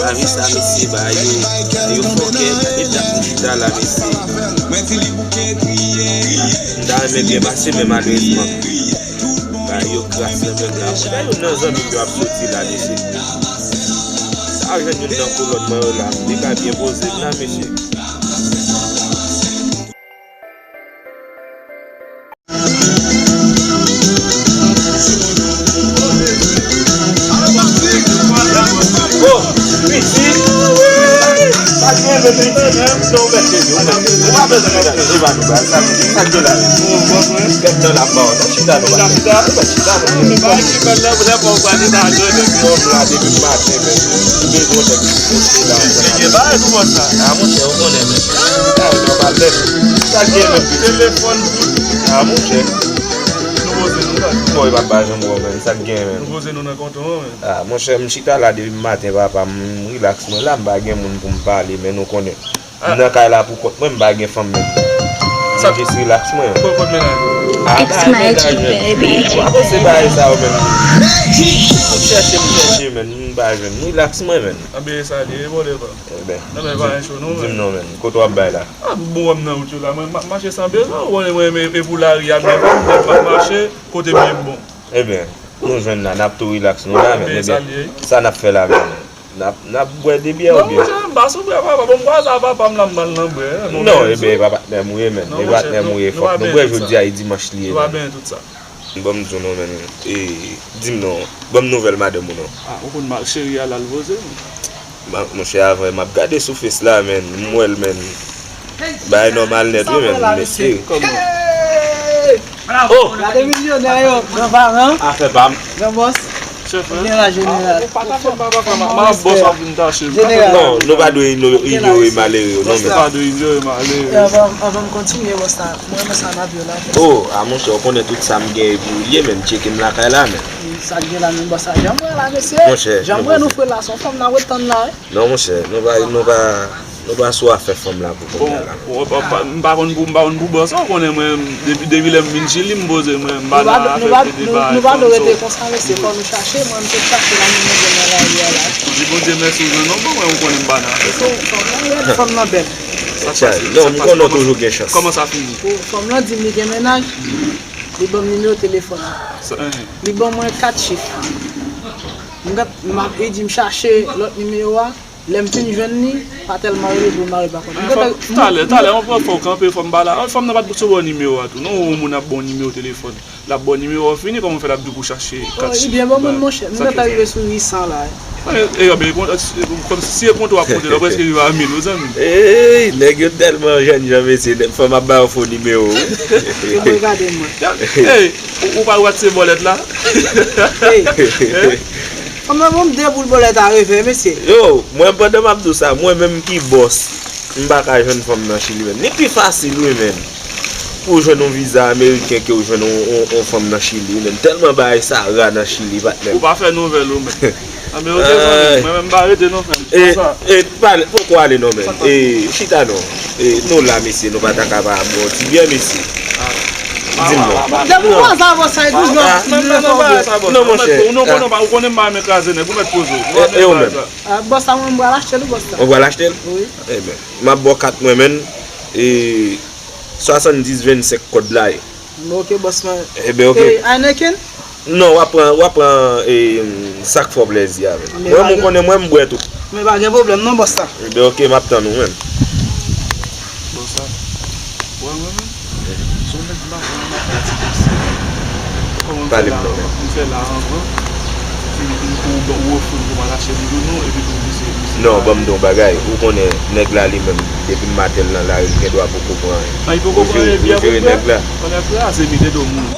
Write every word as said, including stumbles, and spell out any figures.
Lavi sa, mesye, bagay yo, yo fòkè, e dat m chita la, mesye. M ta renmen byen pase, men malerezman, bagay yo kras nan men la. Mwen, youn nan zanmi m yo ap soti la, mesye. Sa jwenn youn nan kolòn mwen yo la, li ka byen poze m la, mesye. Oh, pitit. Pa gen de pitit, menm si w bèt de ou pa bezwen gade, se pa nou, sa, sa k gen la. Gad nan la pa w, nan chita nou, pa chita, nou pa chita, nou. Nèg la depi maten, men li bezwen nèg ki poste la. Gen bagay pou konsa. Ah, monchè, ou konnen, men. Ah, nou pa lèt. Sa k gen, men? Telefòn pou. Ah, monchè. Nou poze nou la. Bon, e pa ba janm wè, men. Sa k gen, men? Nou poze nou nan konton an, men. Ah, monchè, m chita la depi maten, papa, m rilaks mwen la, m pa gen moun pou m pale, men nou konnen. M nan kay la pou kont mwen, m pa gen fanm menm. M jis rilaks mwen. Pou kont mennaj. Ah, It's bagay magic, mennaj, men. Baby. W ap panse bagay sa yo, men. M chèche, m chèche, men. M pa jwenn. M rilaks mwen, men. Anben, sa li ye, bon, devan. Eben, di m non, men. Kote w ap bay la? Ah, bon, wè m nan wout yo la. Mwen, m ap mache san bezwen. Ou konnen mwen, e, e pou lari a, m ap mache kote byen m bon. Eben, nou jwenn la, n ap tou rilaks nou la, men. Eben, sa n ap fè la, men? N ap, n ap bwè de byè oubyen? Non, monchè, m pa sou bwè, papa. Bon, m kwaze a papa m la, m pral nan bwè. Non, eben, e pa patnè m ou ye, men. E patnè m ou ye, fòk nou bwè jodi a, e dimanch li ye, men. Nou pa benyen tout sa. Ban m di w non, men. E, di m non. Ban m nouvèl madanm ou non. Ah, ou konn mal cheri a la, l poze, men. Monchè, avè m ap gade sou Face la, men. M wè l, men. Bagay nòmal nèt, wi, men. Mesye. Oh! Gade milyonè yo, gran paran. Afè pa m. Gran bòs. Chèf, wi. Byen la, jeneral. Ah, ou pa ta fè m, pa, pa fè m. Ma bòs ap vin tache m. Jeneral. Non, nou pa dwe ino-, inyore malere yo, non, men. Nou pa dwe inyore malere yo. Anvan, anvan m kontinye, bòs la, mwen renmen sa n ap yo la. Oh, a monchè, ou konnen tout sa m gen epi ou ye, men m tcheke m lakay la, men. Sa k gen la, men bòs la, jan m wè la, mesye. Monchè, jan m wè nou fre la, se yon fanm n ap ret tann la, wi. Non, monchè, nou pa, nou pa, nou pa sou afè fanm la pou kounye a la. Bon, bon, pa, pa, m pa konn pou, m pa konn pou bòs la, ou konnen mwen, depi, depi lè m vin Chili, m poze mwen, m pa nan afè pede bagay fanm, so. Nou pa dwe rete konsa, mesye, fò nou chache, mwen, m te chache la, m jwenn nan lari a la. Di Bondye mèsi, ou jwenn yon bon, mwen, ou konnen m pa nan afè fanm. Fanm nan bèl. Sa k pase? Non, m konnen w toujou gen chans. Kòman sa fini? Fanm nan di m li gen mennaj, li ban m nimewo telefòn li. Li ban mwen kat chif. M gat, m ap, li di m chache lòt nimewo a. Lè m fin jwenn li, pa tèlman rele, pou m pa rele pa konn. Talè, talè, mwen pral fè w kanpe, fò m ba la. Fanm nan pa t sot ba w nimewo a tou. Non, yon moun ap ba w nimewo telefòn. L ap ba w nimewo a, fini, kòman w fè l ap di w pou chache kat chif? Oh, li byen bon moun, monchè. M gentan rive sou uit san la. E, e, e, kòmsi si e konte w ap konte la, w prèske rive a mil, ou zanmi. Ey, nèg yo tèlman jènjan, mesye. Fanm ap ba yo fo nimewo, wi. Ke mwen gade mwen. Ey, ou, ou pa wè se bòlèt la? Ey. Fanm nan ban m de boul bòlèt a revè, mesye. Yo, mwen pandan m ap di w sa, mwen menm ki bòs, m pa ka jwenn fanm nan Chili menm. Li pi fasil, wi, menn. Pou w jwenn yon viza ameriken ke w jwenn yon, yon, yon fanm nan Chili, menn. Tèlman bagay sa ra nan Chili, patnè m. Ou pa fè nouvèl, ou menm. Anben, oke, zanmi, mwen menm m pa rete non, frè m. E, e, pale, poko ale non, menn. E, chita non. E, nou la, mesye, nou pa ta ka pa bwè yon ti byè, mesye. Di m non. Depi w kwaze avè sa, e toujou ap di non, non, monchè. Ou non, non, ou konnen m pa renmen kraze nèg, ou mèt poze w. E, e ou menm? Ah, bòs la, mwen, m pral achte l, bòs la. Ou pral achte l? Wi. Eben, m ap ba w kat mwen, menn. E, swasanndis vennsenk kòd la ye. Oke, bòs mwen. Eben, oke. E, Heineken? Non, w ap pran, w ap pran, e, sa k fè w plèzi a, menn. Mwen, mwen konnen, mwen, m bwè tout. Men pa gen pwoblèm, non, bòs la. Eben, oke, m ap tann ou, menn. Bòs la. Wè, mwen, menn. Se yon nèg m pa konn nan Ayiti, bòs. Kòman m fè la, m fè la anvan? Pou, pou, pou w ofri m pou m al achte bouyon non, epi pou misye, misye. Non, ban m di w yon bagay. Ou konnen, nèg la li menm, depi m maten l nan lari, li gen dwa poko pran anyen. Nan, li poko pran anyen, byen, byen. Nèg la. Kòlè kraze, mi te do moun.